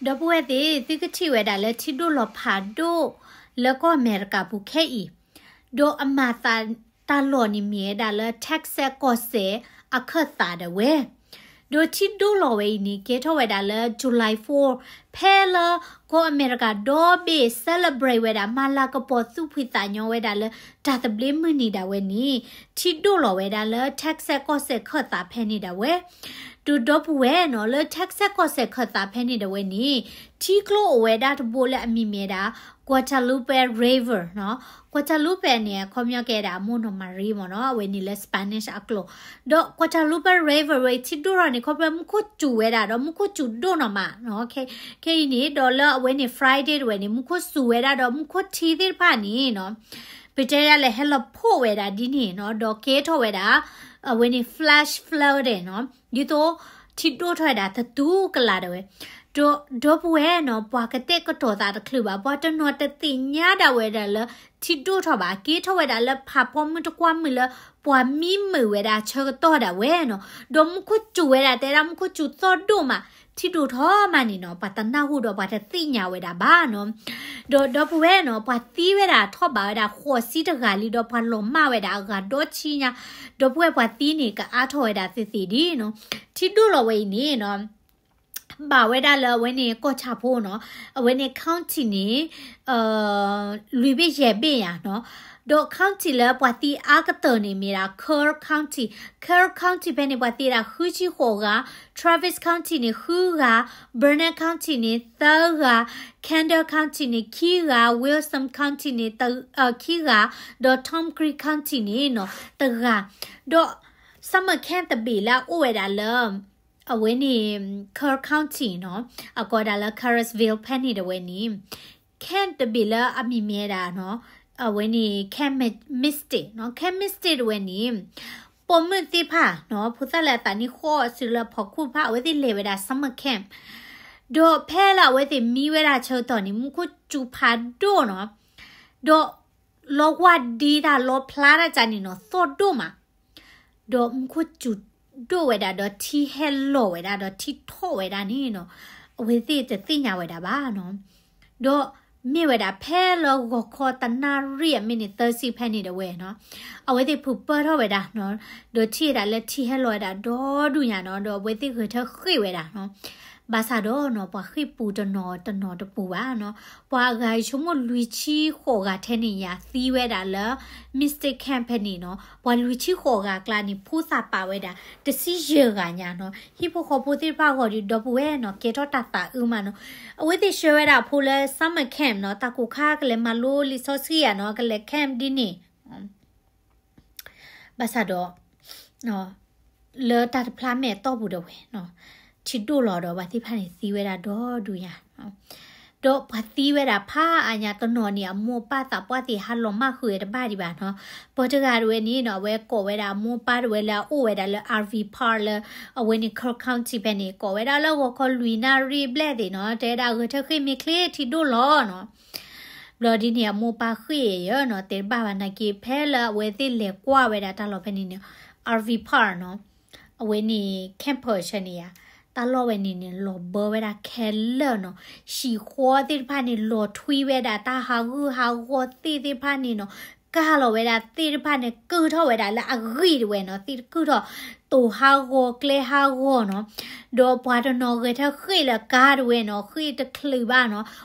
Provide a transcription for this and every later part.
ဒီပုၢ်ဝဲၢ်သ့ၣ် သုကထံၣ်ဝဲဒၣ်လၢထံဒိၣ်လီၤဖးဒိၣ်လၢကီၢ်အမဲရကၤပူၤခဲအံၤ, ဒီးအမၤသးတၢ်လီၢ်န့ၣ်မ့ၢ်ဝဲဒၣ်လၢ Texas ကီၢ်စဲၣ်အခၢၣ်သးဒၣ်ဝဲ, ဒီးထံဒိၣ်လီၤဝဲအံၤန့ၣ် ကဲထီၣ်ဝဲဒၣ်လၢ July four ဖဲလၢကီၢ်အမဲရကၤဒီဘ့ၣ် celebrate ဝဲဒၣ် မၤလၤကပီၤသူၣ်ဖှံသးညီဝဲဒၣ်လၢတၢ်သဘျ့မုၢ်နံၤဒၣ်ဝဲန့ၣ် ထံဒိၣ်လီၤဝဲဒၣ်လၢ Texas ကီၢ်စဲၣ်ခၢၣ်သးဖဲန့ၣ်ဒၣ်ဝဲ ဒီးဒီပုၢ်ဝဲၢ်နီၤ လၢ Texas ကီၢ်စဲၣ်ခၢၣ်သးဖဲန့ၣ်ဒၣ်ဝဲန့ၣ် ထံကျိအိၣ်ဝဲဒၣ်တဘိလၢအမံၤမ့ၢ်ဒၣ် Guadalupe River နီၤ. Guadalupe န့ၣ် အခီပညီကဲဒၣ် မိၢ်နီၢ်မၤရံမ့ၢ်နီၤ အဝဲန့ၣ်လၢ Spanish အကျိာ်, ဒီး Guadalupe River ဝဲထံဒိၣ်ထီၣ်န့ၣ် ခီဖျိမူခိၣ်စူၤဝဲဒၣ်ဒီးမူခိၣ်စူၤဒိၣ်နီၤမးနီၤ. ခဲအံၤန့ၣ် ဒီးလၢအဝဲန့ၣ် Friday တဝဲန့ၣ် မူခိၣ်စူၤဝဲဒၣ်ဒီးမူခိၣ်ထံသ့ၣ်တဖၣ်န့ၣ်နီၤ ပတဲဒၣ်လၢဟဲလီၤဖှိၣ်ဝဲဒၣ်ဒ်န့ၣ်နီၤ ဒီးကဲထီၣ်ဝဲဒၣ် အဝဲန့ၣ် flash flooding နီၤ ဒ်သိးထံဒိၣ်ထီၣ်ဝဲဒၣ်သတူၢ်ကလာ်ဒၣ်ဝဲ, ဒီးဒီပုၢ်ဝဲၢ်နီၤ ပှၤကတဲာ်ကတီၤသးတချုးဘၣ် ပှၤတနီၤတသ့ၣ်ညါဒၣ်ဝဲဒၣ်လၢ ထံဒိၣ်ထီၣ်ဘၣ် ကဲထီၣ်ဝဲဒၣ်လၢဖးဖီမုၢ်တကွၢ်မုၢ်လၢ ပှၤမံမုာ်ဝဲဒၣ်ဆၢကတီၢ်ဒၣ်ဝဲနီၤ ဒီးမူခိၣ်စူၤဝဲဒၣ် တဲဒၣ်မူခိၣ်စူၤသီၣ်ဒိၣ်မး ထံဒိၣ်ထီၣ်မးန့ၣ်နီၤ ပှၤတနၢ်ဟူဒီးပှၤတသ့ၣ်ညါဝဲဒၣ်ဘၣ်နီၤ ဒီးဒီပုၢ်ဝဲၢ်နီၤ ပှၤသံဝဲဒၣ်ထီၣ်ဘးဝဲဒၣ်ဃိးဆံတဂၤလံ ဒီးပှၤလီၤမၢ်ဝဲဒၣ်အဂၤဒီဆံညါ, ဒီပုၢ်ဝဲၢ်ပှၤသံန့ၣ် ကအါထီၣ်ဝဲဒၣ်သ့သ့ဒ်နီၤ, ထံဒိၣ်လီၤဝဲအံၤန့ၣ်နီၤ, ဘၣ်ဝဲဒၣ်လၢအဝဲန့ၣ်ကီၢ်ဆၣ်ဖိနီၤ, အဝဲန့ၣ် county န့ၣ် လွံၢ်ဘ့ၣ်ယဲၢ်ဘ့ၣ်ယါနီၤ, ဒီး county လၢပှၤသံအါကတၢၢ်န့ၣ်မ့ၢ်ဒၣ် Kerr County, Kerr County ဖဲန့ၣ် ပှၤသံဝဲဒၣ်ဃုဆံဃိးဂၤ, Travis County န့ၣ် ဃုဂၤ, Burnett County န့ၣ် သၢဂၤ, Kendall County န့ၣ် ခံဂၤ, Wilson County န့ၣ် ခံဂၤ, ဒီး Tom Creek County န့ၣ်နီၤ တဂၤ, ဒီး summer camp တဘ့ၣ်လၢအအိၣ်ဝဲဒၣ်လၢ အဝဲန့ၣ် Kerr County နီၤ, အကိးဒၣ်လၢ Caruthersville ဖဲန့ၣ်တဝဲန့ၣ် camp တဘ့ၣ်လၢအမံၤမ့ၢ်ဝဲဒၣ်နီၤ, အဝဲန့ၣ် Camp Mystic နီၤ, Camp Mystic တဝဲန့ၣ် ပိာ်မုၣ်သ့ၣ်တဖၣ်နီၤ, ဖိသၣ်လၢအသးနံၣ်ဃီးတုၤလၢဖီခိၣ်တဖၣ် အဝဲသ့ၣ်လဲၤဝဲဒၣ် summer camp, ဒီးဖဲလၢအဝဲသ့ၣ်မံဝဲဒၣ်ဆၢကတီၢ်န့ၣ် မူခိၣ်စူၤဖးဒိၣ်နီၤ, ဒီးလီၤဝါဒ့တၢ်လီၤဖျါတၢ်ကန့ၣ်နီၤ သီၣ်ဒိၣ်မး ဒီးမူခိၣ်စူၤဒိၣ်ဝဲဒၣ် ဒီးထံဟဲလီၤဝဲဒၣ် ဒီးထံထီၣ်ဝဲဒၣ်န့ၣ်နီၤ, အဝဲသ့ၣ်တသ့ၣ်ညါဝဲဒၣ်ဘၣ်နီၤ, ဒီးမ့ၢ်ဝဲဒၣ်ဖဲလၢဂီၤခီတနၣ်ရံၣ်အမ့ၢ်န့ၣ် သၢဆံဖဲန့ၣ်တဝဲနီၤ, အဝဲသ့ၣ်ဖုးပၢၢ်ထီၣ်ဝဲဒၣ်နီၤ, ဒီးထံဝဲဒၣ်လၢထံဟဲလီၤဝဲဒၣ်ဒီဒူၣ်ညါနီၤ, ဒီးအဝဲသ့ၣ်ဂဲၤထၢၣ်ဃ့ၢ်ဝဲဒၣ်နီၤ, ဘၣ်ဆၣ်ဒီးနီၤ ပှၤဃ့ၢ်ပူၤတနီၤတနီၤတပူၤဘၣ်နီၤ, ပှၤအဂၤဆိကမိၣ်လွံၢ်ဆံဃိးဂၤထဲန့ၣ်ယါသံဝဲဒၣ်လၢ Mystic Camp ဖဲန့ၣ်နီၤ, ပှၤလွံၢ်ဆံဃိးဂၤအကျါန့ၣ် ဖိသၣ်ပာ်ဝဲဒၣ် တဆံယဲၢ်ဂၤညါနီၤ, ဟံၣ်ဖိဃီဖိသ့ၣ်တဖၣ်အဂီၢ်ဒီး ဒီပုၢ်ဝဲၢ်နီၤ ကဲထီၣ်တၢ်သးအုးမးနီၤ, အဝဲသ့ၣ်ဆှၢဝဲဒၣ်အဖိလၢ summer camp နီၤ, တၢ်ကိၢ်ခါကလဲၤမၤလိလံာ်စီဆှံယါနီၤ, ကလဲၤ camp ဒ်န့ၣ် ဘၣ်ဆၣ်ဒီး လၢတၢ်တဖျါမဲာ်အတီၢ်ပူၤဒၣ်ဝဲနီၤ, ထံဒိၣ်လီၤဒီးပှၤသ့ၣ်တဖၣ်န့ၣ်သံဝဲဒၣ်ဒီဒူၣ်ညါ, ဒီးပှၤသံဝဲဒၣ်ဖးအါညါတနီၤန့ၣ် အမိၢ်အပၢ်သးပှၢ်သ့ၣ်ဟးလီၤမၢ်ဃုာ်ဝဲတဘၣ်ဒံးဘၣ်နီၤ, ပှၤတဂၤတဝဲန့ၣ်နီၤ အဝဲကိးဝဲဒၣ်အမိၢ်အပၢ်တဝဲလၢအအိၣ်ဝဲဒၣ်လၢ R V Park လၢ အဝဲန့ၣ် Kerr County ဖဲန့ၣ် ကိးဝဲဒၣ်လၢဂီၤခီလွံၢ်နၣ်ရံၣ်ဘျဲၣ်သ့ၣ်နီၤ, တဲဝဲဒၣ်ဂဲၤထၢၣ်ဃ့ၢ်မ့ၢ်ချ့ထံဒိၣ်လီၤနီၤ ဘျီဒ်န့ၣ် အမိၢ်ပၢ်ဃ့ၢ်ယဲၢ်နီၤ တဲတဘၣ်ဘၣ်နာ်က့ ဖဲလၢအဝဲသ့ၣ်လဲၤကွၢ်ဝဲဒၣ်တၢ်လီၢ်ဖဲန့ၣ်န့ၣ် R V Park နီၤ, အဝဲန့ၣ် campus ဆၢန့ၣ်ယါ, တၢ်လီၢ်ဝဲန့ၣ်န့ၣ် လီၤဘၢဝဲဒၣ်ခဲလၢာ်နီၤ, ဟံၣ်ဃီသ့ၣ်တဖၣ်န့ၣ် လီၤထွံဝဲဒၣ်တၢ်ဟးဂူာ်ဟးဂီၤသ့ၣ်သ့ၣ်တဖၣ်န့ၣ်နီၤ, ကၢ်လီၤဝဲဒၣ်သ့ၣ်တဖၣ်န့ၣ် ကုၢ်ထီၣ်ဝဲဒၣ်လၢအဂံၢ်တဝဲနီၤ, သ့ၣ်တကုၢ်ထီၣ် တိၤဟးဂီၤကျဲဟးဂီၤနီၤ ဒီးပှၤတနီၤဂဲၤထၢၣ်ဃ့ၢ်လၢကါတဝဲနီၤ, ဃ့ၢ်တချုးဘၣ်နီၤ, အိၣ်တ့ၢ်လၢ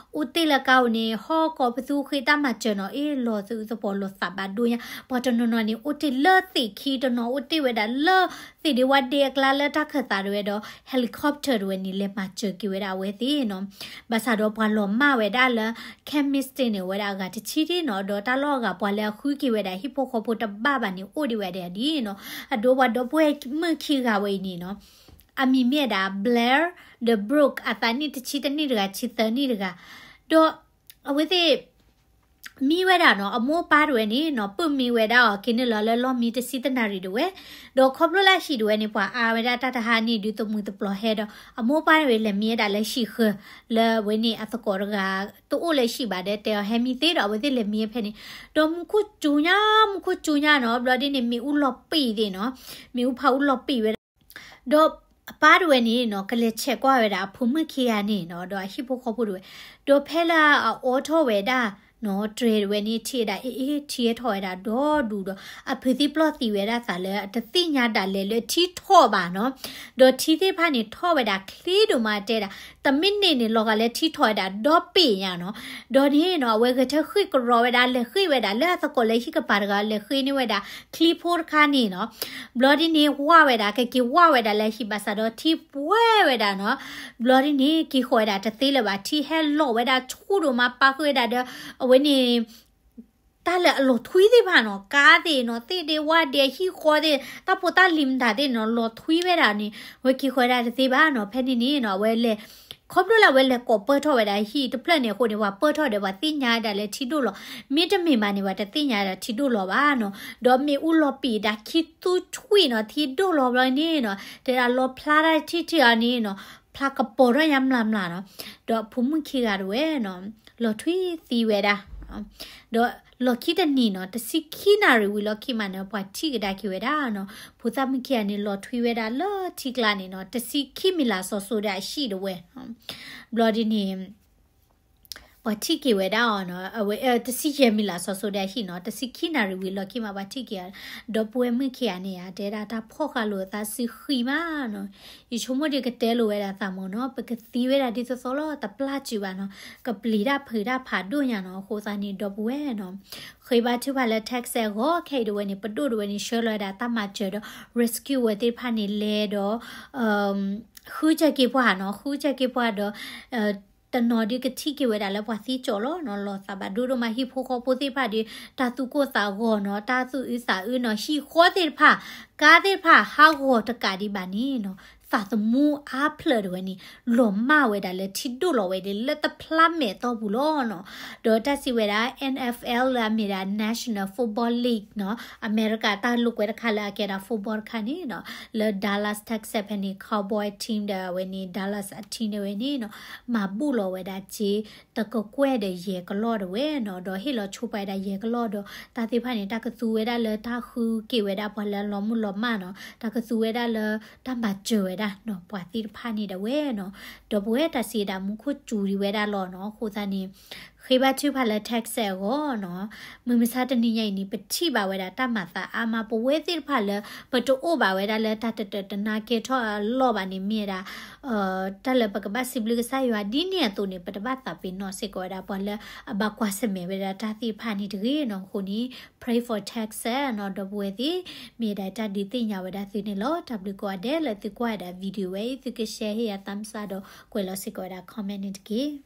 ကါအိၣ်န့ၣ် ဟီၣ်ကိးပသူဃ့ၢ်တၢ်မၤစၢၤနီၤ, အ့ၣ် လီၤသးအုးသပှီၤလီၤသးဘၣ်ဒိၣ်ညါ, ပှၤတနီၤနီၤန့ၣ် အိၣ်တ့ၢ်လၢသ့ၣ်ခံ, တနီၤအိၣ်တ့ၢ်ဝဲဒၣ်လၢသ့ၣ်ဒ့ဝါဒ့အကျါလၢတၢ်ခၢၣ်သးတဝဲဒီး helicopter တဝဲန့ၣ် လဲၤမၤစၢၤက့ၤဝဲဒၣ်အဝဲသ့ၣ်နီၤ, ဘၣ်ဆၣ်ဒီးပှၤလီၤမၢ်ဝဲဒၣ်လၢ Camp Mystic န့ၣ် အိၣ်ဝဲဒၣ်အဂၤတဆံဒ်နီၤ, ဒီးတၢ်လီၢ်အဂၤပှၤလၢအဃုက့ၤဝဲဒၣ်ဟံၣ်ဖိဃီဖိတဘၣ်ဘၣ်န့ၣ် အိၣ်ဒံးဝဲဒၣ်ဒ်နီၤ, အဒိပှၤဒီပုၢ်ဝဲၢ်မုၣ်ခံဂၤဝဲအံၤန့ၣ်နီၤ အမံၤမ့ၢ်ဝဲဒၣ် Blair ဒီး Brooke အသးနံၣ်တဆံတနံၣ်တဂၤ ဆံသၢနံၣ်တဂၤ, ဒီးအဝဲသ့ၣ် မံဝဲဒၣ်နီၤ, အမိၢ်အပၢ်တဝဲန့ၣ်နီၤ ပၢၢ်မံဝဲဒၣ်အီၤက့ၤနုာ်လီၤလၢလီၢ်မံတဆံတနၣ်ရံၣ်တဝဲ, ဒီးခီဖျိလၢဟံၣ်တဝဲန့ၣ် ပှၤအါဝဲဒၣ်တၢ်တဟါန့ၣ် ဒုးသမူသပျီၤဟဲဒီး အမိၢ်အပၢ်တဝဲလဲၤမံဝဲဒၣ်လၢဟံၣ်ဃၢၤ လၢအဝဲန့ၣ်အသကိးတဂၤ တအိၣ်လၢဟံၣ်ဘၣ်ဒီး တဲအီၤဟဲမံသ့ဒီး အဝဲသ့ၣ်လဲၤမံဖဲန့ၣ်, ဒီးမူခိၣ်စူၤညါ မူခိၣ်စူၤညါနီၤ, ဘျီဒ်န့ၣ် မ့ၣ်အူလီၤပံာ်သ့ၣ်နီၤ, မ့ၣ်အူဖးအူလီၤပံာ်ဝဲဒၣ် ဒီး အပၢ်တဝဲန့ၣ်နီၤ ကလဲၤဆဲးကွၢ်ဝဲဒၣ်အဖိမုၣ်ခံဂၤန့ၣ်နီၤ ဒီးအဟံၣ်ဖိဃီဖိတဝဲ, ဒီးဖဲလၢအအိးထီၣ်ဝဲဒၣ်နီၤ တြဲၤတဝဲန့ၣ် ထံၣ်ဝဲဒၣ် အ့ အ့ ထံဟဲထီၣ်ဝဲဒၣ်ဒီဒူၣ်ဒီး အဖုးသံပျီၢ်သံဝဲဒၣ်သးလၢ တသ့ၣ်ညါဒၣ်လဲာ်လၢထံထီၣ်ဘၣ်နီၤ, ဒီးထံသ့ၣ်တဖၣ်န့ၣ် ထီၣ်ဝဲဒၣ်ချ့ဒိၣ်မးတဲဒၣ်, တမံးနံးန့ၣ် လီၤဂာ်လၢထံထီၣ်ဝဲဒၣ်ဒီပ့ၢ်ညါနီၤ, ဒီးန့ၣ်နီၤ အဝဲဂဲၤထၢၣ်ဃ့ၢ်ကရီဝဲဒၣ် လဲၤဃ့ၢ်ဝဲဒၣ်လၢအသကိးလၢဟံၣ်ကပၤတဂၤ လဲၤဃ့ၢ်န့ၢ်ဝဲဒၣ် ချံဖိတခါန့ၣ်နီၤ ဘျီဒ်န့ၣ် ဝၢ်ဝဲဒၣ် ကက့ၤဝၢ်ဝဲဒၣ်လၢဟံၣ်ဘၣ်ဆၣ်ဒီးထံပှဲၤဝဲဒၣ်နီၤ, ဘျီဒ်န့ၣ် က့ၤဃီၤဝဲဒၣ်တသ့လၢၤဘၣ် ထံဟဲလီၤဝဲဒၣ်ဆူၣ်ဒိၣ်မး ပာ်ဃုာ်ဝဲဒၣ်ဒီး အဝဲန့ၣ် တၢ်လၢအလီၤထွံသ့ၣ်တဖၣ်နီၤ ကါသ့ၣ်နီၤ သ့ၣ်ဒ့ဝၣ်ဒ့ ဟံၣ်ဃီသ့ၣ် တၢ်ဖိတၢ်လံၤမတၤသ့ၣ်နီၤ လီၤထွံဝဲဒၣ်န့ၣ် အဝဲက့ၤဃီၤဝဲဒၣ်တသ့ဘၣ်နီၤ, ဖဲန့ၣ်န့ၣ်နီၤ အဝဲလဲၤ ခီဖျိလၢအဝဲလဲၤကိးပၢၢ်ထီၣ်ဝဲဒၣ်ဟံၣ်တဖျၢၣ်န့ၣ်အဃိန့ၣ် ပှၤပၢၢ်ထီၣ်ဒီးပှၤသ့ၣ်ညါဝဲဒၣ်လၢထံဒိၣ်လီၤ, မ့တမ့ၢ်ဘၣ်န့ၣ် ပှၤတသ့ၣ်ညါဝဲဒၣ်ထံဒိၣ်လီၤဘၣ်နီၤ, ဒီးမ့ၣ်အူလီၤပံာ်ဒၣ်ခံသူထွံၣ်နီၤ ထံဒိၣ်လီၤဘျီန့ၣ်နီၤ တဲဒၣ်လီၤဖျါတၢ်ထံၣ်ထံၣ်အီၤန့ၣ်နီၤ ဖျါကပီၤထီၣ်ညါမျၢ်မျၢ်နီၤ, ဒီးဖိမုၣ်ခံဂၤတဝဲနီၤ လီၤထွံသံဝဲဒၣ် ဒီးလီၢ်ခံတနံၤနီၤ တဆံခံနၣ်ရံၣ်ဝံၤလီၢ်ခံမးန့ၣ် ပှၤထံၣ်ကဒါက့ၤဝဲဒၣ်နီၤ, ဖိသၣ်မုၣ်ခံဂၤန့ၣ် လီၤထွံဝဲဒၣ်လၢထံကျါန့ၣ်နီၤ တဆံခံမံၤလၢ်စီၤစိၤဒီးအဟံၣ်တဝဲ, ဘျီဒ်န့ၣ် ပှၤထံၣ်က့ၤဝဲဒၣ်အီၤနီၤ အဝဲ တဆံယဲၢ်မံၤလၢ်စီၤစိၤဒီးအဟံၣ်နီၤ တဆံခံနၣ်ရံၣ်ဝံၤလီၢ်ခံမး ပှၤထံၣ်က့ၤအီၤ, ဒီပုၢ်ဝဲၢ်မုၣ်ခံဂၤန့ၣ် တဲဒၣ်တၢ်ဖီၣ်ဃာ်လိာ်အသးစုဃံမးနီၤ, ယဆိကမိၣ်ဒ်ကတဲလိာ်ဝဲဒၣ်သးမးနီၤ ပကသံဝဲဒၣ်ဒ်သိးသိးလီၤ တပျၢ်စုာ်ဘၣ်နီၤ, ကပျံၤတၢ်ဖုးတၢ်ဖးဒိၣ်ညါနီၤ, အဃိသတးန့ၣ် ဒီပုၢ်ဝဲၢ်နီၤ ဃ့ဘါထုကဖၣ်လၢ Texas အဂီၢ် ခဲအံၤတဝဲန့ၣ် ပဒိၣ်တဝဲန့ၣ် ဆှၢလီၤဝဲဒၣ်တၢ်မၤစၢၤဒီး rescue ဝဲသ့ၣ်တဖၣ်န့ၣ်လဲၤဒီး ဃုစၢၤက့ၤပှၤနီၤ ဃုစၢၤက့ၤပှၤဒီး တနီၤဒုးကထံၣ်က့ၤဝဲဒၣ်လၢပှၤသံကၠီၣ်လီၤနီၤ, လီၤသးဘၣ်ဒိဒိၣ်မး ဟံၣ်ဖိဃီဖိသ့ၣ်တဖၣ်ဒီး တၢ်သူၣ်ကိၢ်သးဂီၤနီၤ, တၢ်သူၣ်အုးသးအုးနီၤ, ဟံၣ်ဃီသ့ၣ်တဖၣ် ကါသ့ၣ်တဖၣ် ဟးဂီၤတကးဒံးဘၣ်န့ၣ်နီၤ, သးသမူအါဖျၢၣ်တဝဲန့ၣ် လီၤမၢ်ဝဲဒၣ်လၢထံဒိၣ်လီၤဝဲဒၣ်လၢတဖျါမဲာ်သီပူၤလီၤနီၤ, ဒီးတၢ်စံးဝဲဒၣ် N F L လၢအမ့ၢ်ဒၣ် National Football League နီၤ, အမဲရကၤတၢ်လိာ်ကွဲတခါလၢအကဲဒၣ် football တခါန့ၣ်နီၤ, လၢ Dallas Texas ဖဲန့ၣ် Cowboy team ဒီးအဝဲန့ၣ် Dallas အ team န့ၣ်ဝဲန့ၣ်နီၤ, မၤဘူၣ်လီၤဝဲဒၣ်စ့ တကကွဲၢ်ဒီးယဲၢ်ကလီၢ်တဝဲနီၤ, ဒီးဟ့ၣ်လီၤဆိပာ်ဝဲဒၣ်ယဲၢ်ကလီၢ်ဒီး တၢ်သ့ၣ်တဖၣ်န့ၣ် တၢ်ကသူဝဲဒၣ်လၢတၢ်ဃုက့ၤဝဲဒၣ်ပှၤလၢအလီၤမုၢ်လီၤမၢ်နီၤ, တၢ်ကသူဝဲဒၣ်လၢတၢ်မၤစၢၤဝဲဒၣ်နီၤ ပှၤသ့ၣ်တဖၣ်န့ၣ်ဒၣ်ဝဲနီၤ, ဒီပုၢ်ဝဲၢ်တၢ်စံးဒၣ်မူခိၣ်စူၤဒံးဝဲဒၣ်လီၤနီၤ, အဃိသတးန့ၣ် ဃ့ဘါထုကဖၣ်လၢ Texas အဂီၢ်နီၤ, မုၢ်မဆါတနံၤညါအံၤန့ၣ် ပထံၣ်ဘၣ်ဝဲဒၣ်တၢ်မၤသးအါမး ပဝဲသ့ၣ်တဖၣ်လၢ ပတအိၣ်ဘၣ်ဝဲဒၣ်လၢတၢ်တတၢၢ်တနါကဲထီၣ်အလီၢ်ဘၣ်န့ၣ်မ့ၢ်ဝဲဒၣ် တၢ်လၢပကဘၣ်စံးဘျုးကစၢ်ယွၤဒ်န့ၣ်အသိးန့ၣ် ပတဘၣ်သးပ့ၤနီၣ်စ့ၢ်ကီးဝဲဒၣ်ပှၤလၢအဘၣ်ကွၢ်ဆၢၣ်မဲာ်ဝဲဒၣ်တၢ်သ့ၣ်တဖၣ်န့ၣ်တဂ့ၤနီၤ, အဃိန့ၣ် pray for Texas နီၤ, ဒီပုၢ်ဝဲၢ်သ့ၣ် မ့ၢ်ဝဲဒၣ်တၢ်ဒုးသ့ၣ်ညါဝဲဒၣ်သုန့ၣ်လီၤ. တၢ်ဘျုးကိးဂၤဒဲးလၢသုကွၢ်ဝဲဒၣ် video ဝဲအံၤ သုက share ဟ့ၣ်ယၤ thumbs up ဒီးကွဲးလီၤစ့ၢ်ကီးဝဲဒၣ် comment န့ၣ်တက့ၢ်.